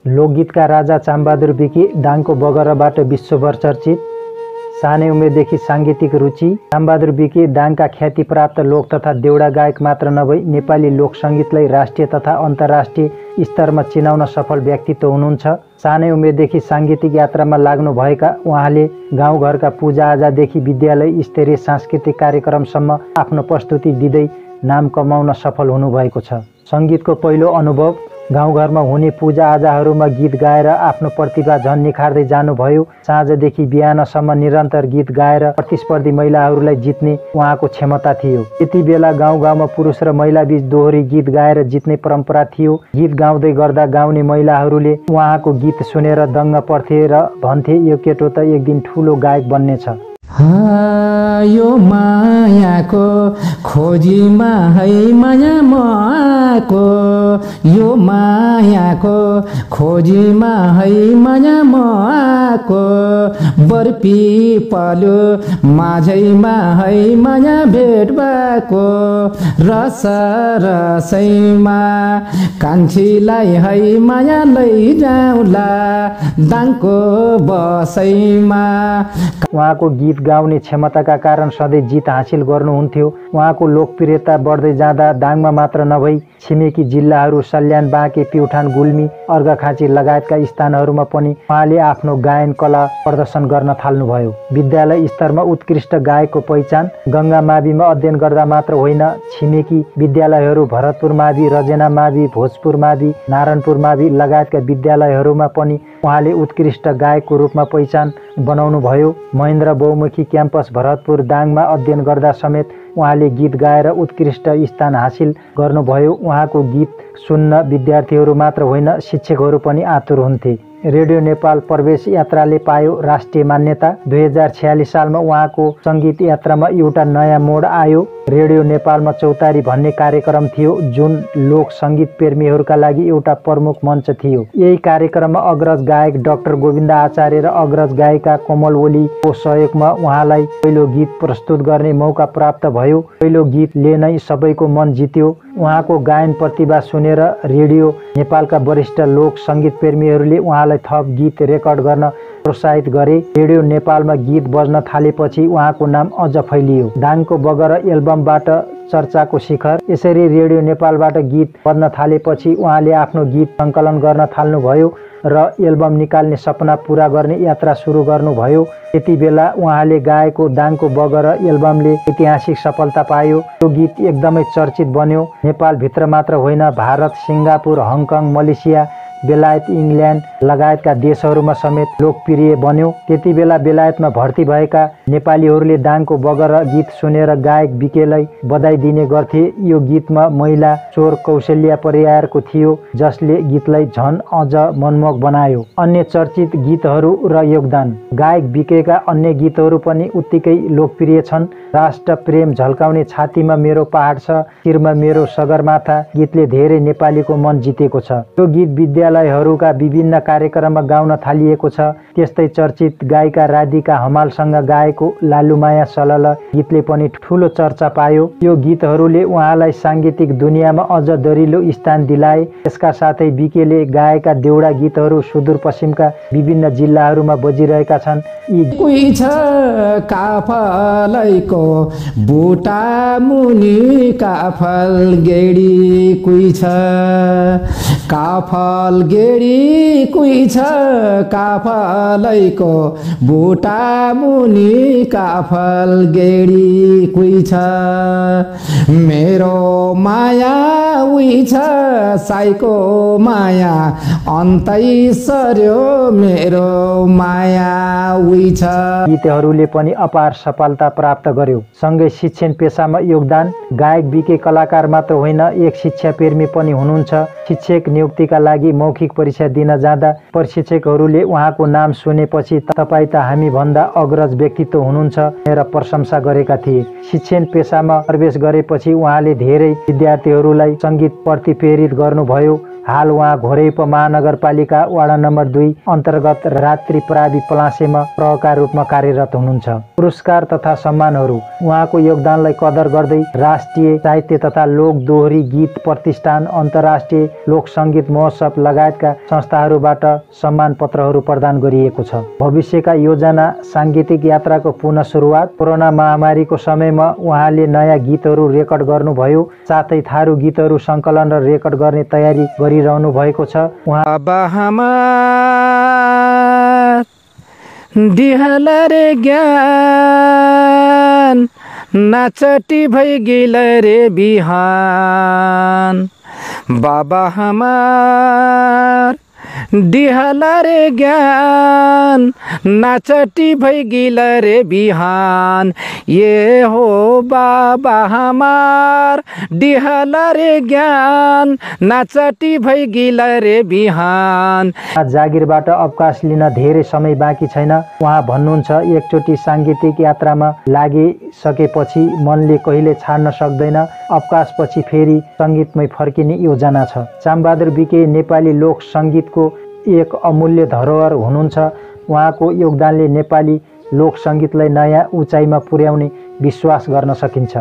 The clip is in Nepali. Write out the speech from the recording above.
लोकगीतका राजा चामबहादुर विकी दाङको बगरबाट विश्वभर चर्चित। सानै उमेरदेखि साङ्गीतिक रुचि। चामबहादुर विकी दाङका ख्यातिप्राप्त लोक तथा देउडा गायक मात्र नभई नेपाली लोक सङ्गीतलाई राष्ट्रिय तथा अन्तर्राष्ट्रिय स्तरमा चिनाउन सफल व्यक्तित्व हुनुहुन्छ। सानै उमेरदेखि साङ्गीतिक यात्रामा लाग्नुभएका उहाँले गाउँघरका पूजाआजादेखि विद्यालय स्तरीय सांस्कृतिक कार्यक्रमसम्म आफ्नो प्रस्तुति दिँदै नाम कमाउन सफल हुनुभएको छ। सङ्गीतको पहिलो अनुभव गाउँघरमा हुने पूजाआजाहरूमा गीत गाएर आफ्नो प्रतिभा झन् निखार्दै जानुभयो। साँझदेखि बिहानसम्म निरन्तर गीत गाएर प्रतिस्पर्धी महिलाहरूलाई जित्ने उहाँको क्षमता थियो। त्यति बेला गाउँ गाउँमा पुरुष र महिला बीच दोहोरी गीत गाएर जित्ने परम्परा थियो। गीत गाउँदै गर्दा गाउने महिलाहरूले उहाँको गीत सुनेर दङ्ग पर्थे र भन्थे यो केटो त एक दिन ठुलो गायक बन्नेछ। यो मायाको खोजीमा है माया मको, यो मायाको खोजीमा है माया मको, बरपिपलु माझैमा है माया भेट भएको, रस रसैमा कान्छीलाई है माया लैजाउला दाङको बसैमा। उहाँको गीत गाउने क्षमताका कारण सधैँ जित हासिल गर्नुहुन्थ्यो। उहाँको लोकप्रियता बढ्दै जाँदा दाङमा मात्र नभई छिमेकी जिल्लाहरू सल्यान, बाँके, प्युठान, गुल्मी, अर्घाखाँची लगायतका स्थानहरूमा पनि उहाँले आफ्नो गायन कला प्रदर्शन गर्न थाल्नुभयो। विद्यालय स्तरमा उत्कृष्ट गायकको पहिचान। गङ्गा माविमा अध्ययन गर्दा मात्र होइन, छिमेकी विद्यालयहरू भरतपुर मावि, रजेना मावि, भोजपुर मावि, नारायणपुर मावि लगायतका विद्यालयहरूमा पनि उहाँले उत्कृष्ट गायकको रूपमा पहिचान बनाउनु भयो। महेन्द्र बहुमुखी क्याम्पस भरतपुर दाङमा अध्ययन गर्दा समेत उहाँले गीत गाएर उत्कृष्ट स्थान हासिल गर्नुभयो। उहाँको गीत सुन्न विद्यार्थीहरू मात्र होइन, शिक्षकहरू पनि आतुर हुन्थे। रेडियो नेपाल प्रवेश यात्राले पायो राष्ट्रिय मान्यता। 2046 सालमा उहाँको सङ्गीत यात्रामा एउटा नयाँ मोड आयो। रेडियो नेपालमा चौतारी भन्ने कार्यक्रम थियो, जुन लोक सङ्गीत प्रेमीहरूका लागि एउटा प्रमुख मञ्च थियो। यही कार्यक्रममा अग्रज गायक डाक्टर गोविन्द आचार्य र अग्रज गायिका कोमल ओलीको सहयोगमा उहाँलाई पहिलो गीत प्रस्तुत गर्ने मौका प्राप्त भयो। पहिलो गीतले नै सबैको मन जित्यो। उहाँको गायन प्रतिभा सुनेर रेडियो नेपालका वरिष्ठ लोक सङ्गीत प्रेमीहरूले उहाँलाई थप गीत रेकर्ड गर्न प्रोत्साहित गरे। रेडियो नेपालमा गीत बज्न थालेपछि उहाँको नाम अझ फैलियो। दाङको बगर एल्बमबाट चर्चाको शिखर। यसरी रेडियो नेपालबाट गीत बज्न थालेपछि उहाँले आफ्नो गीत सङ्कलन गर्न थाल्नुभयो र एल्बम निकाल्ने सपना पुरा गर्ने यात्रा सुरु गर्नुभयो। त्यति बेला उहाँले गाएको दाङको बगर एल्बमले ऐतिहासिक सफलता पायो। यो गीत एकदमै चर्चित बन्यो। नेपालभित्र मात्र होइन, भारत, सिङ्गापुर, हङकङ, मलेसिया, बेलायत, इङ्ल्यान्ड लगायतका देशहरूमा समेत लोकप्रिय बन्यो। त्यति बेला बेलायतमा भर्ती भएका नेपालीहरूले दाङको बगर गीत सुनेर गायक विकेलाई बधाई दिने गर्थे। यो गीतमा महिला स्वर कौशल्या परियारको थियो, जसले गीतलाई झन अझ मनमोहक बनायो। अन्य चर्चित गीतहरू र योगदान। गायक विकेका अन्य गीतहरू पनि उत्तिकै लोकप्रिय छन्। राष्ट्र प्रेम झल्काउने छातीमा मेरो पहाड छ, शिरमा मेरो सगरमाथा गीतले धेरै नेपालीको मन जितेको छ। यो गीत विद्यालयहरूका विभिन्न कार्यक्रममा गाउन थालिएको छ। त्यस्तै चर्चित गायिका राधिका हमालसँग गाएको लालुमाया सलल गीतले पनि ठुलो चर्चा पायो। यो गीतहरूले उहाँलाई साङ्गीतिक दुनियाँमा अझ दरिलो स्थान दिलाए। यसका साथै विकेले गाएका देउडा गीतहरू सुदूरपश्चिमका विभिन्न जिल्लाहरूमा बजिरहेका छन्। कोही छ काफलैको बुटा मुनि काफल गेडी, कोही छ काफल गेडी, कोही छ काफलैको बुटा मुनि काफल गेडी, कोही छ मेरो माया उही छ साईको माया अन्तै सर्यो मेरो माया उही छ। गीतहरूले पनि अपार सफलता प्राप्त गर्यो। सँगै शिक्षण पेसामा योगदान। गायक विके कलाकार मात्र होइन, एक शिक्षा प्रेमी पनि हुनुहुन्छ। शिक्षक नियुक्तिका लागि मौखिक परीक्षा दिन जाँदा प्रशिक्षकहरूले उहाँको नाम सुनेपछि तपाईँ त हामी भन्दा अग्रज व्यक्तित्व हुनुहुन्छ भनेर प्रशंसा गरेका थिए। शिक्षण पेसामा प्रवेश गरेपछि उहाँले धेरै विद्यार्थीहरूलाई सङ्गीत प्रति प्रेरित गर्नुभयो। हाल उहाँ घोरै उपमहानगरपालिका वडा नम्बर 2 अन्तर्गत रात्रि प्रावि पलासेमा प्रवक्ता रूपमा कार्यरत हुनुहुन्छ। पुरस्कार तथा सम्मानहरू उहाँको योगदानलाई कदर गर्दै राष्ट्रिय साहित्य तथा लोक दोहोरी गीत प्रतिष्ठान, अन्तर्राष्ट्रिय लोक सङ्गीत महोत्सव लगायतका संस्थाहरूबाट सम्मान पत्रहरू प्रदान गरिएको छ। भविष्यका योजना साङ्गीतिक यात्राको पुनः सुरुवात। कोरोना महामारीको समयमा उहाँले नयाँ गीतहरू रेकर्ड गर्नुभयो, साथै थारू गीतहरू सङ्कलन र रेकर्ड गर्ने तयारी गरिरहनु भएको छ। उहाँ दिहल रे ज्ञान नाचटी भई गेल रे बिहान, बाबा हमार दिहल रे ज्ञान नाचटी भई गेल रे बिहान, ये हो बाबा हमार दिहल रे ज्ञान नाचटी भई गेल रे बिहान। जागिरबाट अवकाश लिन धेरै समय बाँकी छैन। उहाँ भन्नुहुन्छ, एकचोटि साङ्गीतिक यात्रामा लागिसकेपछि मनले कहिले छाड्न सक्दैन। अवकाशपछि फेरि सङ्गीतमै फर्किने योजना छ। चामबहादुर बिके नेपाली लोक सङ्गीतको एक अमूल्य धरोहर हुनुहुन्छ। उहाँको योगदानले नेपाली लोक सङ्गीतलाई नयाँ उचाइमा पुर्याउने विश्वास गर्न सकिन्छ।